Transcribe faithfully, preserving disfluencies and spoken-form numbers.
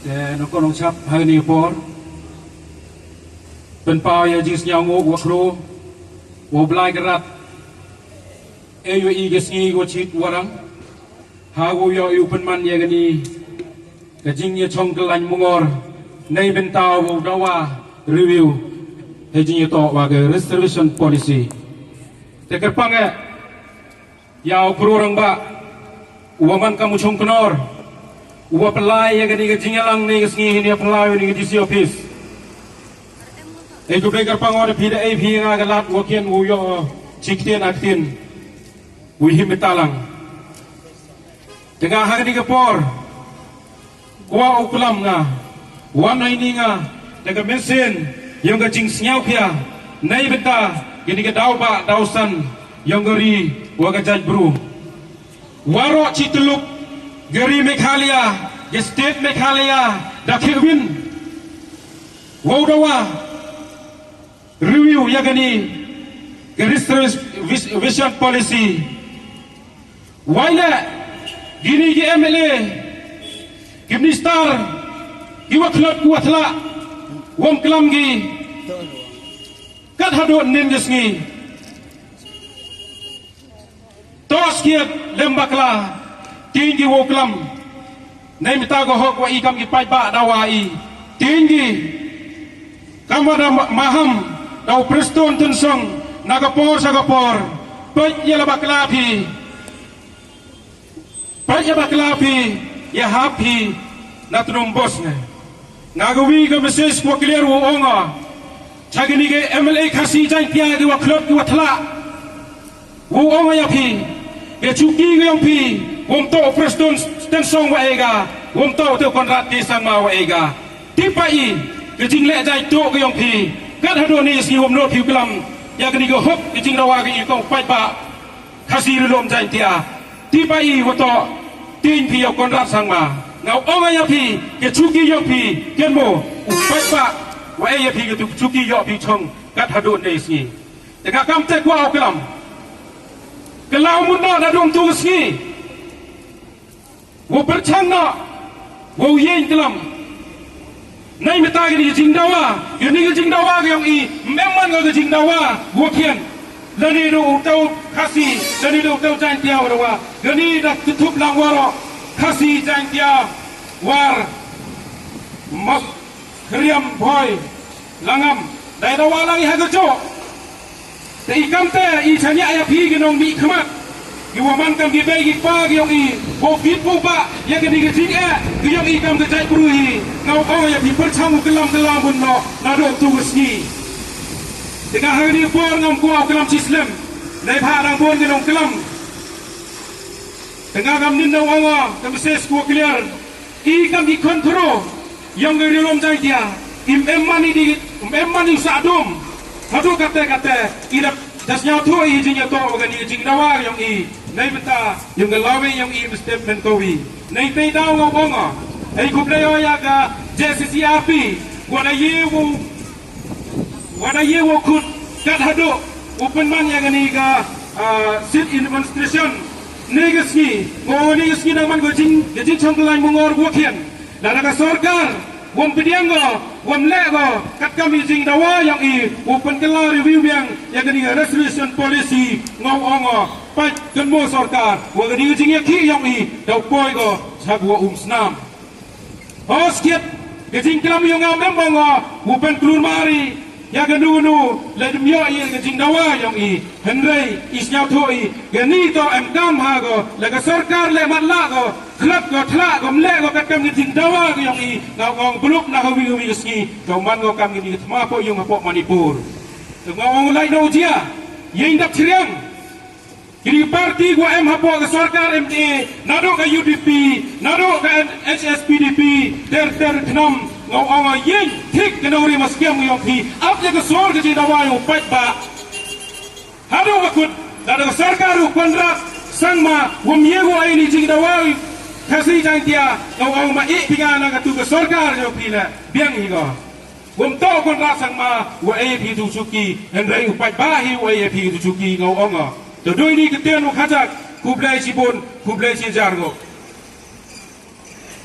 Te nongkong nongchap ha kane ka por, pynpaw ïa ka jingsngew nguh wa khro, wa Blai Kynrad, ei wa i ka sngi wa chit warang, ha wa ïoh i u pynman ïa kane ka jingïashong kyllain mungor, nei bynta wa u dawa review, ha jingïatoh wa ka reservation policy. Te kyrpang eh, ïa u Bru Rangbah, u wa man kam u shongknor, u wa pynlai ïa kane ka jingïalang ne ka sngi hin ïa pynlai ïa kane ka D C office. Ei khublei kyrpang ong da phi da ei phi nga ka lad wa khian u ïoh chi ktien ar ktien. U him beit lang. Te nga ha kane ka por, kwah u klam nga, wan ha ini nga da ka mynsiem yong ka jingsngew khia, nei bynta kine ki daw ba daw san yong ka ri wa ka jaitbru. Waroh chi tyllup ka ri Meghalaya, ka state Meghalaya, da khih win wow dawa review ïa kane ka reservation policy. Wai leh kine ki M L A, ki minister, ki wa khlot ki wa thlah, wam klam ki kat haduh nin ka sngi. Toh skhiat lem bakla, tin ki wow klam. Nei mynta ka hok wa i kam ki paidbah dawa i. Tin ki kam wa da ma-, maham da u Prestone Tynsong na ka por sha ka por. Peit ïa la bakla phi. Peit ïa bakla phi, ïa hap phi na tnum bos ne. Nga ka wi ka message wa clear wa ong nga. Cha kine ki M L A Khasi Jaiñtia ki wa khlot ki wa thlah. Wa ong ïa phi, ka chuki ka yong phi, wam toh Prestone Tynsong wa ei ka, wam toh u Conrad K Sangma wa ei ka. Tip ba i ka jingleh jaiñtia ka yong phi, kat haduh ne sngi wam noh phi klam ïa kane ka hok ka jingdawa ka i ka u paidbah Khasi Ri Lum Jaiñtia. Tip ba i wa toh, tin phi ïa u Conrad Sangma. Nga ong ïa phi, ka chuki yong phi, kynmaw u paidbah wa ei ïa phi ka chuki yong phi chong kat haduh ne sngi. Te nga kam te kwah u klam. Ka law mun noh da dum tu sngi. Wa pyrchang noh, wa u ïeng klam. Nei mynta kane ka jingdawa, kane ka jingdawa ka yong i, ym em man ka jingdawa wa khian. Lane da u tau Khasi, lane da u tau Jaiñtia wa dawa. Kane da ka thup lang waroh Khasi Jaiñtia war mak Khriam Bhoi Langam, dei da wa lang i ha ka jok. Te i kam te i chaniah ïa phi ki nongmihkhmat, ki wa man kam ki bei ki pa ki yong i, ko phi pu ba ïa kane ka jingeh ki yong i kam ka jaitbru hi. Nga ong ïa phi pyrchang u klam klam bun noh naduh tu ka sngi. Te nga ha kane ka por ngam kwah u klam chislem, nei pha dang bun ki nongklam. Te nga ngam nin nong ong ka message ko clear. I kam ki khon khro yong ka Ri Lum Jaiñtia, im em man i di, im em man i sa dum. Haduh kate kate i da, da sñiawthuh i jingïatoh wa kane ka jingdawa yong i. Nei mynta yong ka lawei yong i, mynstep mynkawi. Nei pei daw nga ong nga, ei khublei ïa ka J C C R P, wa da ïew, wa da ïew wa khut kat haduh u pynman ïa kane ka, ah, sit-in demonstration. Ne ka sngi, ko ne ka sngi nang man ko jing, ka jingchong kyllain mungor wa khian. Lada ka sorkar wam pdiang ko, wam leh ko katkam i jingdawa yong i, u pynkylla review biang ïa kane ka reservation policy, nga ong nga, pait kynmaw sorkar wa kane ka jingïakhih yong i, da u poi ko cha ka wa um snam. Hooid, ka jingklam yong nga ym em ba nga u pynklur mari ïa kano kano lada ym ïoh ïa ka jingdawa yong i. Hynrei i sñiawthuh i, kane to em kam ha ko, la ka sorkar leh matlah ko, khlot ko, thlah ko, ym leh ko katkam ka jingdawa ka yong i, nga ong bluk na hawi hawi ka sngi, to man ko kam kane ka thma poh yung hapoh Manipur. To nga ong lai no jia, ïeng dap chriang. Kini parti ko em hapoh ka sorkar M D A, naduh ka U D P, naduh ka H S P D P, ter ter khnam, nga ong ïeng thik ka nongrim maskiam yong phi, ap ïa ka sor ka jingdawa yong u paidbah. Haduh ka kut, naduh ka sorkar u Conrad Sangma, wam ïew wa ini jingdawa Khasi Jaiñtia, nga ong ma i phi nga na ka tu ka sorkar yong phi la, biang hi ko. Wam toh Conrad Sangma wa ei phi tu chuki, hynrei u paidbah hi wa ei phi tu chuki nga ong nga. To doi ni ktien u khajak, khublei chibun, khublei chijar ngo.